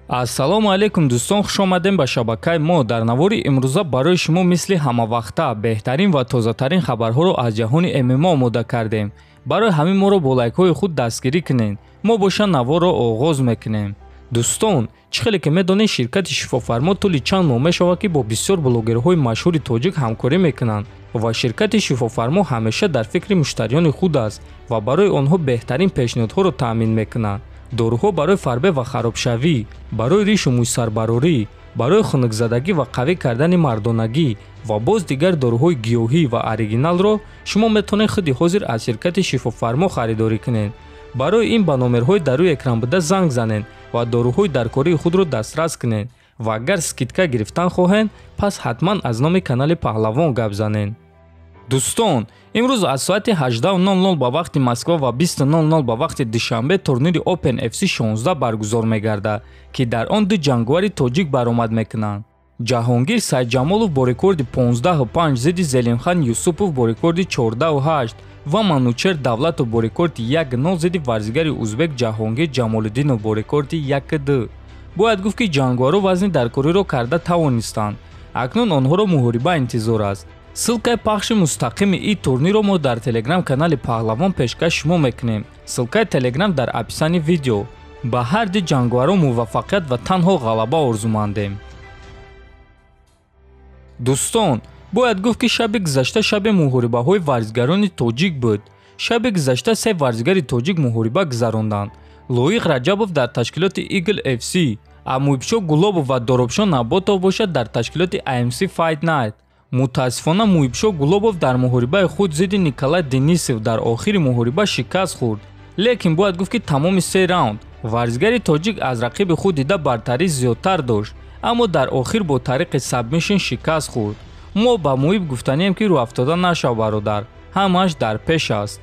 Ассалому алайкум дӯстон, хуш омадем ба шабакаи мо. Дар навори имрӯза барои шумо мисли ҳамавақта беҳтарин ва тозатарин хабарҳоро аз ҷаҳони ММА омода кардем. Барои ҳамин моро бо лайкҳои худ дастгирӣ кунед. Мо боша наворро оғоз мекунем. Дӯстон, чӣ хеле ки медонед, ширкати Шифофармо тӯли чанд моҳ мешавад, ки бо бисёр блогерҳои машҳури тоҷик ҳамкорӣ мекунанд ва ширкати Шифофармо ҳамеша дар фикри муштариёни худ аст ва барои онҳо беҳтарин пешниҳодҳоро таъмин мекунад. Доруҳо барои фарбе ва харобшавӣ, барои ришу мӯйсарбарорӣ, барои хунукзадагӣ ва қавӣ кардани мардонагӣ ва боз дигар доруҳои гиёҳӣ ва оригиналро шумо метавонед худи ҳозир аз ширкати Шифофармо харидорӣ кунед. Барои ин ба номерҳои дар рӯи экран буда занг занед ва доруҳои даркории худро дастрас кунед ва агар скидка гирифтан хоҳед, пас ҳатман аз номи канали Паҳлавон гап занед. Дӯстон, имрӯз аз соати 18:00 ба вақти Москва ва 20:00 ба вақти Душанбе турнири Open FC 16 баргузор мегардад, ки дар он ду ҷангувари тоҷик баромад мекунанд. Ҷаҳонгир Сайдҷамолов бо рекорди 15-5 зидди Зелимхан Юсупов бо рекорди 14-8 ва Манучер Давлатов бо рекорди 1-0 зидди варзигари узбек Ҷаҳонгир Ҷамолиддинов бо рекорди 1-2. Бояд гуфт, ки ҷангуваро вазни даркориро карда тавонистанд. Акнун онҳоро муҳориба интизор аст. Ссылкаи пахши мустақими ин турнирро мо дар телеграм-канали Паҳлавон пешкаш шумо мекунем. Ссылкаи телеграм дар описании видео. Ба ҳар ду ҷангуваро муваффақият ва танҳо ғалаба орзумандем. Дӯстон, бояд гуфт, ки шаби гузашта шаби муҳорибаҳои варзигарони тоҷик буд. Шаби гузашта се варзигари тоҷик муҳориба гузаронданд. Лоиқ Раҷабов дар ташкилоти Eagle FC, Муҳибшо Гулобов ва Доробшо Наботов бошад дар ташкилоти AMC Fight Night. Мутаассифона, Муҳибшо Гулобов дар муҳорибаи худ зидди Николай Денисов дар охири муҳориба шикаст хӯрд. Лекин бояд гуфт, ки тамоми се раунд варзигари тоҷик аз рақиби худ дида бартарӣ зиёдтар дошт, аммо дар охир бо тариқи сабмишн шикаст хӯрд. Мо ба Муҳиб гуфтанием, ки рӯафтода нашав, бародар, ҳамааш дар пеш аст.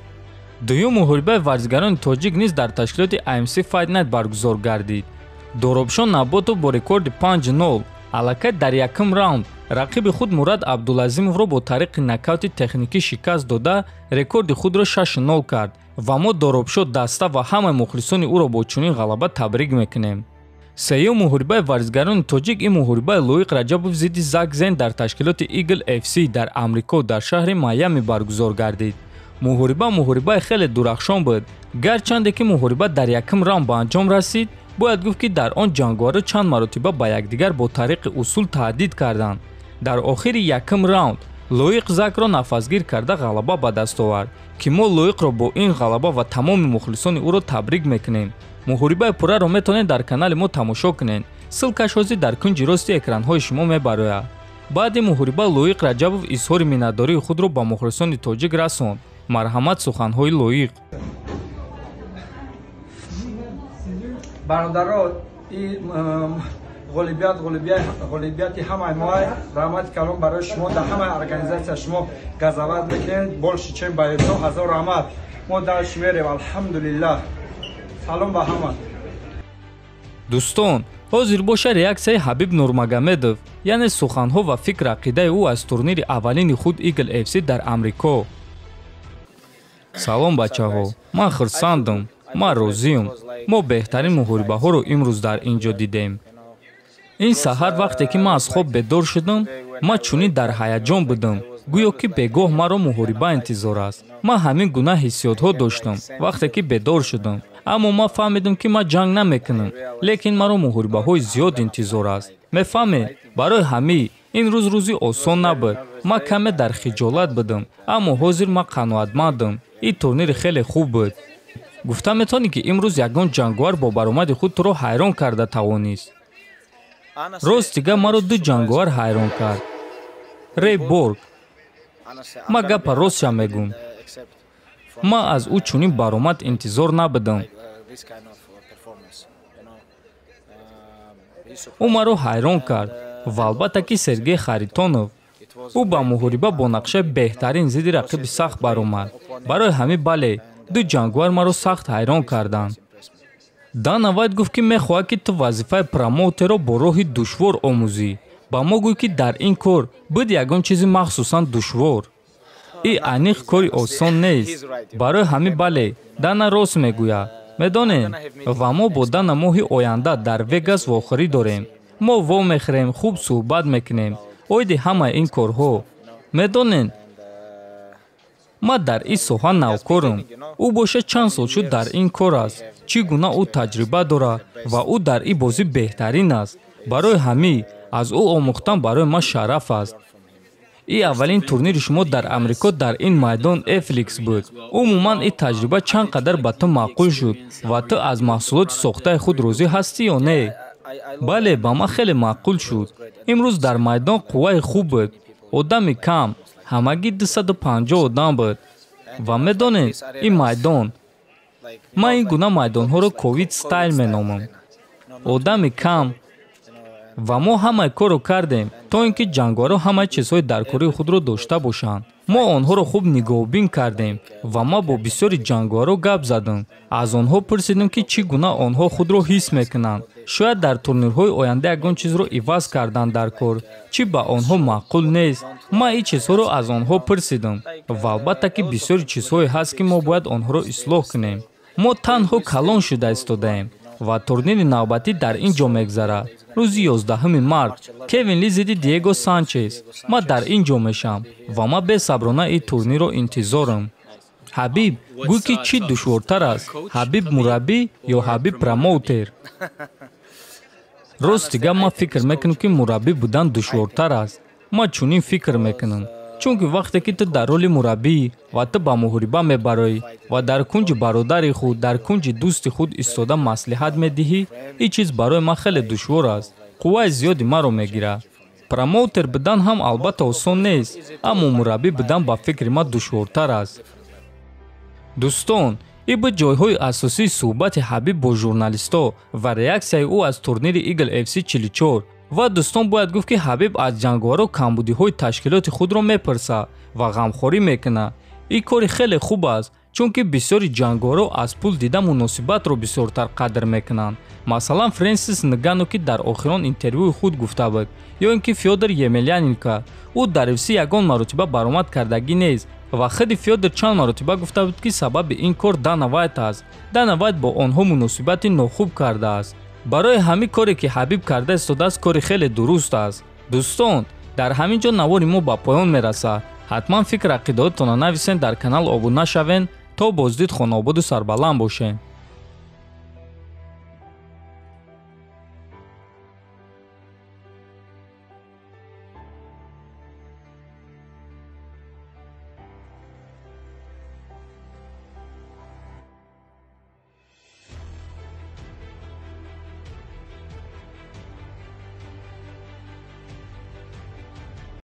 Дуюм муҳорибаи варзигарони тоҷик низ дар ташкилоти AMC Fight Night баргузор гардид. Доробшо Наботов бо рекорди 5-0 аллакай дар якум раунд рақиби худ Мурад Абдулазимовро бо тариқи нокаути техникӣ шикаст дода, рекорди худро 6-0 кард ва мо Доробшо даста ва ҳамаи мухлисони ӯро бо чунин ғалаба табрик мекунем. Сеюм муҳорибаи варзигарони тоҷик ин муҳорибаи Лоиқ Раҷабов зидди Зак Зен дар ташкилоти Eagle FC дар Амрико дар шаҳри Майами баргузор гардид. Муҳориба муҳорибаи хеле дурахшон буд. Гарчанде ки муҳориба дар якум раунд ба анҷом расид, бояд гуфт, ки дар он ҷангуваро чанд маротиба ба якдигар бо тариқи усул таҳдид карданд. Дар охири якум раунд Лоиқ Закро нафасгир карда ғалаба ба даст овард, ки мо Лоиқро бо ин ғалаба ва тамоми мухлисони ӯро табрик мекунем. Муҳорибаи пурраро метавонед дар канали мо тамошо кунед. Ссылкаш ҳозир дар кунҷи рости экранҳои шумо мебарояд. Баъди муҳориба Лоиқ Раҷабов изҳори миннатдории худро ба мухлисони тоҷик расонд. Марҳамат, суханҳои Лоиқ. Бародаро, ғолибият ғолибияти ҳамаи мо. Раҳмати калон барои шумо, дар ҳамаи организатсия шумо газават мекунед. Больше чем баёто ҳазор раҳмат. Мо дальше мерем, алҳамдулиллаҳ. Салом ба ҳама. Дӯстон, ҳозир боша реаксияи Ҳабиб Нурмагомедов, яъне суханҳо ва фикр ақидаи ӯ аз турнири аввалини худ Eagle FC дар Амрико. Салом, бачаҳо, ман хурсандам, ман розиюм. Мо беҳтарин муҳорибаҳоро имрӯз дар ин ҷо дидем. Ин саҳар вақте ки ман аз хоб бедор шудам, ман чунин дар ҳаяҷон будам, гӯё ки бегоҳ маро муҳориба интизор аст. Ман ҳамин гуна ҳиссиётҳо доштам, вақте ки бедор шудам. Аммо ман фаҳмидам, ки ман ҷанг намекунам, лекин маро муҳорибаҳои зиёд интизор аст, мефаҳмед? Барои ҳамин ин рӯз рӯзи осон набуд. Ман каме дар хиҷолат будам, аммо ҳозир ман қаноатмандам. Ин турнири хеле хуб буд. Гуфта метавонӣ, ки имрӯз ягон ҷангувар бо баромади худ туро ҳайрон карда тавонист? Рост дигар, маро ду ҷангувар ҳайрон кард. Рей Борг, ман гапа ростша мегӯм, ман аз ӯ чунин баромад интизор набудам. Ӯ маро ҳайрон кард. Ва албатта ки Сергей Харитонов. Ӯ ба муҳориба бо нақшаи беҳтарин зидди рақиби сахт баромад. Барои ҳамин, бале, ду ҷангувар маро сахт ҳайрон карданд. Дана Вайт гуфт, ки мехоҳад, ки ту вазифаи промоутерро бо роҳи душвор омӯзӣ. Ба мо гӯй, ки дар ин кор буд ягон чизи махсусан душвор? И аниқ кори осон нест. Барои ҳамин, бале, Дана рост мегӯяд. Медонед, ва мо бо Дана моҳи оянда дар Вегас вохӯрӣ дорем. Мо вомехӯрем, хуб суҳбат мекунем оиди ҳамаи ин корҳо. Медонед, ман дар ин соҳа навкорам. Ӯ бошад чанд сол шуд дар ин кор аст. Чӣ гуна ӯ таҷриба дорад ва ӯ дар ин бозӣ беҳтарин аст. Барои ҳамин аз ӯ омӯхтан барои ман шараф аст. Ин аввалин турнири шумо дар Амрико дар ин майдон Эфликс буд. Умуман ин таҷриба чанд қадар ба ту маъқул шуд ва ту аз маҳсулоти сохтаи худ розӣ ҳастӣ ё не? Бале, ба ман хеле маъқул шуд. Имрӯз дар майдон қувваи хуб буд. Одами кам, ҳамагӣ 250 одам буд. Ва медонед, ин майдон, ман ин гуна майдонҳоро ковид стайл меномам. Одами кам ва мо ҳамаи корро кардем, то ин ки ҷанговарҳо ҳамаи чизҳои даркории худро дошта бошанд. Мо онҳоро хуб нигоҳубин кардем ва ман бо бисёри ҷанговарҳо гап задам. Аз онҳо пурсидем, ки чӣ гуна онҳо худро ҳис мекунанд. Шояд дар турнирҳои оянда ягон чизро иваз кардан дар кор, чӣ ба онҳо маъқул нест. Ман ин чизҳоро аз онҳо пурсидам ва албатта ки бисёри чизҳое ҳаст, ки мо бояд онҳоро ислоҳ кунем. Мо танҳо калон шуда истодаем ва турнири навбатӣ дар ин ҷо мегзарад. Рӯзи 11 март Кевин Ли зидди Диего Санчес. Ман дар ин ҷо мешам ва ман бесаброна ин турнирро интизорам. Ҳабиб, гӯй ки чӣ душвортар аст, Ҳабиб мураббӣ ё Ҳабиб промоутер? Рости гап, ман фикр мекунам, ки мураббӣ будан душвортар аст. Ман чунин фикр мекунам, чунки вақте ки ту дар роли мураббӣ ва ту ба муҳориба мебароӣ ва дар кунҷи бародари худ, дар кунҷи дӯсти худ истода маслиҳат медиҳӣ, ин чиз барои ман хеле душвор аст. Қувваи зиёди маро мегирад. Промоутер будан ҳам албатта осон нест, аммо мураббӣ будан ба фикри ман душвортар аст. Дӯстон, ин буд ҷойҳои асосии суҳбати Ҳабиб бо журналистҳо ва реаксияи ӯ аз турнири Eagle FC 44. Ва дӯстон, бояд гуфт, ки Ҳабиб аз ҷанговарҳо камбудиҳои ташкилоти худро мепурсад ва ғамхорӣ мекунад. Ин кори хеле хуб аст, чунки бисёри ҷанговарҳо аз пул дида муносибатро бисёртар қадр мекунанд. Масалан, Френсис Нгану, ки дар охирон интервюи худ гуфта буд, ё ин ки Фёдор Емельяненко. Ӯ дар UFC ягон маротиба баромад кардагӣ нест ва худи Фёдор чанд маротиба гуфта буд, ки сабаби ин кор Дана Вайт аст. Дана Вайт бо онҳо муносибати нохуб кардааст. Барои ҳамин коре ки Ҳабиб карда истодааст, кори хеле дуруст аст. Дӯстон, дар ҳамин ҷо навори мо ба поён мерасад. Ҳатман фикр ақидаотонро нависен, дар канал обуна шавен, то боздид хонаободу сарбаланд бошем.